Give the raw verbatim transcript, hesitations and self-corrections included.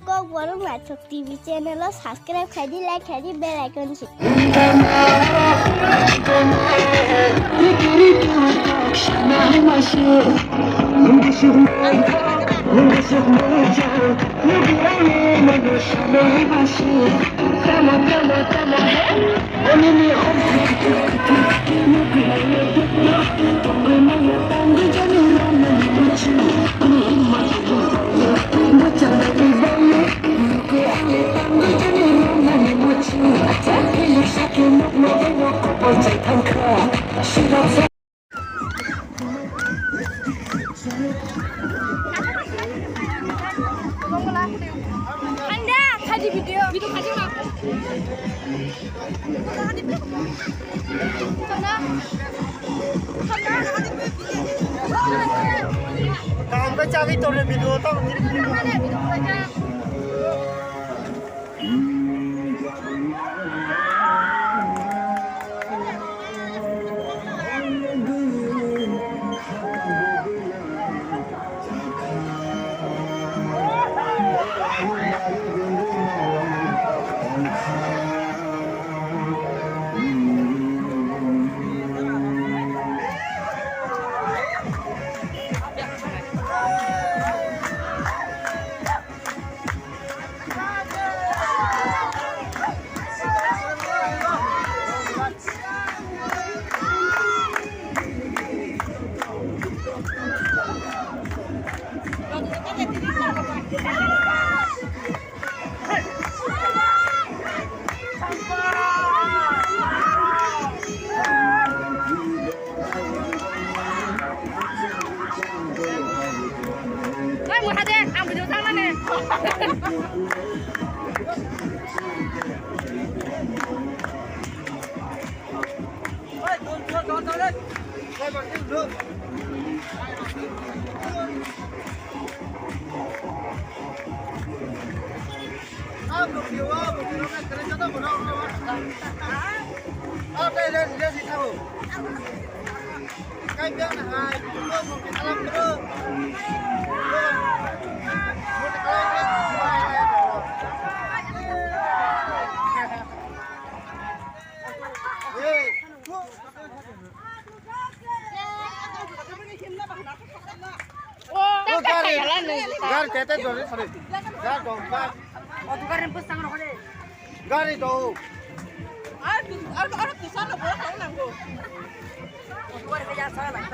Kokborok Naithok T V channel o subscribe khaidi, like khaidi, bell icon se. Anda, khaji video, video khaji ma. Kaham khe chagwi tongo video tamo. Oi, mui hade, ang video thangnani. O gari, gari tete dori sori. Gari dong, gari. O gari bus tang rok de. Gari dong. Ar tu, ar, ar tu sana bola tang nang go. O gari kaya sana nang.